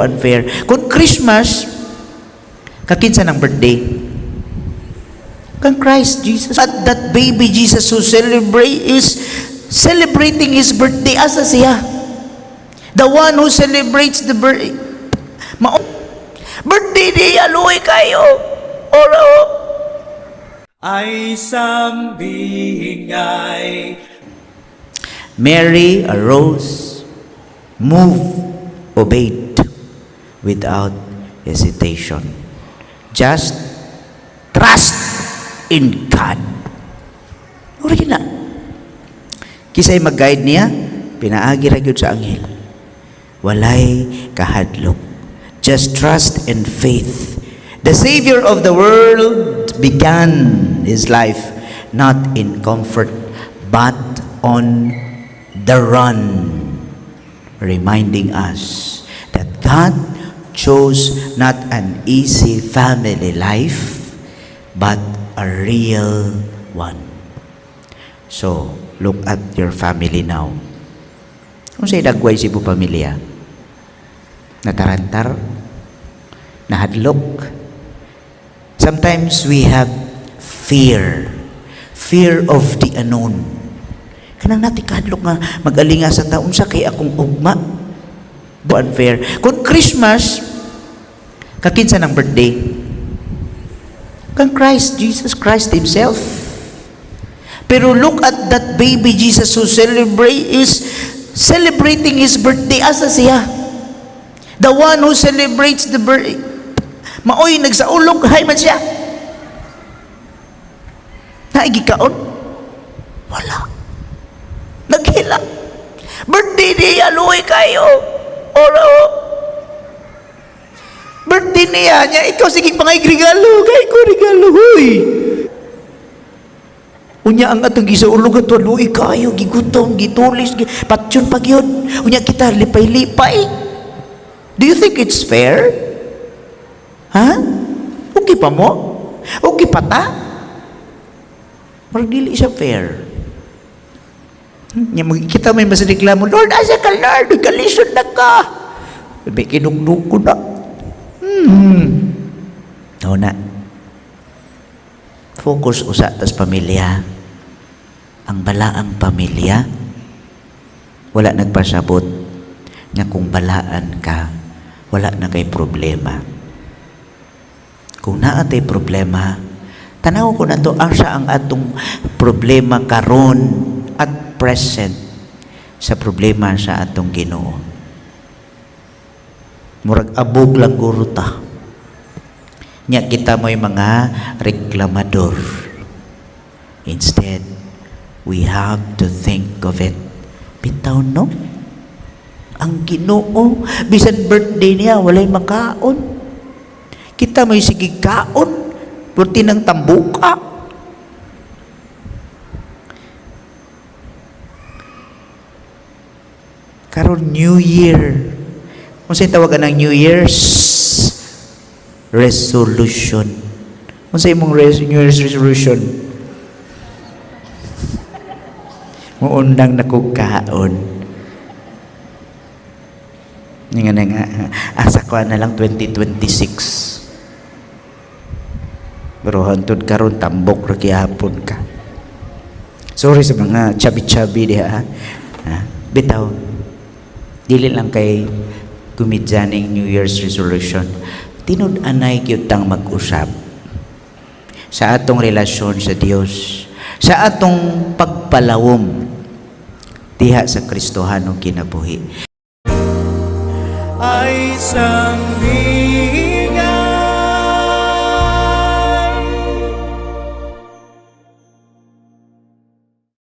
Unfair. Kung Christmas, kakinsa ng birthday? Kang Christ Jesus. At that baby Jesus who celebrate is celebrating his birthday, asa siya? The one who celebrates the birthday. Birthday niya, luoy kaayo. Oro. Ay sambingay. Mary arose, moved, obeyed without hesitation. Just trust in God. Uri na. Kinsay mag-guide niya, pinaagi ra gyud sa anghel. Walay kahadlok. Just trust and faith. The Savior of the world began his life not in comfort, but on the run, reminding us that God chose not an easy family life, but a real one. So, look at your family now. Unsay dagway sa imong pamilya? Natarantar? Nahadlok? Sometimes we have fear. Fear of the unknown. Kanang naa tay kahadlok nga mag-alinga sa taon sa kay akong ugma. Unfair. Kung Christmas, kakinsa ng birthday? Kang Christ, Jesus Christ Himself. Pero look at that baby Jesus who celebrate is celebrating his birthday. Asa siya? The one who celebrates the birthday. Maoy nagsaulog, hay man siya. Naay gikaon? Wala. Naghilak. Birthday niya, luoy kaayo. Oro. Birthday niya, niya, ikaw sige pangay regalo, kay ko regalo, huy. Unya ang atong gisaulog ato, luoy kaayo, gigutom, gitulis, patyon pa gyud. Unya kita lipay-lipay. Do you think it's fair? Ha? Okay pa mo? Okay pa ta? Parang dili siya fair. Nya kita may mas reklamo, "Lord, asa ka, Lord? Kalisod na ka." May kinugduk ko na. No na. Focus usa tas pamilya. Ang balaang pamilya, wala nagpasabot nga kung balaan ka, wala na kay problema. Kung naa tay problema, tanaw ko na to asa ang atong problema karon at present sa problema sa atong Ginoo. Murag abog lang guro ta. Nya kita mo'y mga reklamador. Instead, we have to think of it. Bitaw, no? Ang Ginoo, bisan birthday niya, walay makaon. Kita mo'y sige kaon, purti ng tambuka. Karon New Year. Unsay tawagan ng New Year's resolution? Unsay imong New Year's resolution? Muundang na kog kaon. Nga na nga, asa ko na lang 2026. Pero hantod karon tambok ra gihapon ka. Sorry sa mga chubby-chubby diha. Ha? Ha? Bitaw. Dili lang kay kumidyaning New Year's resolution. Tinud-anay gyud tang mag-usab sa atong relasyon sa Dios, sa atong pagpalawom diha sa Kristohanong kinabuhi. Ay sambingay.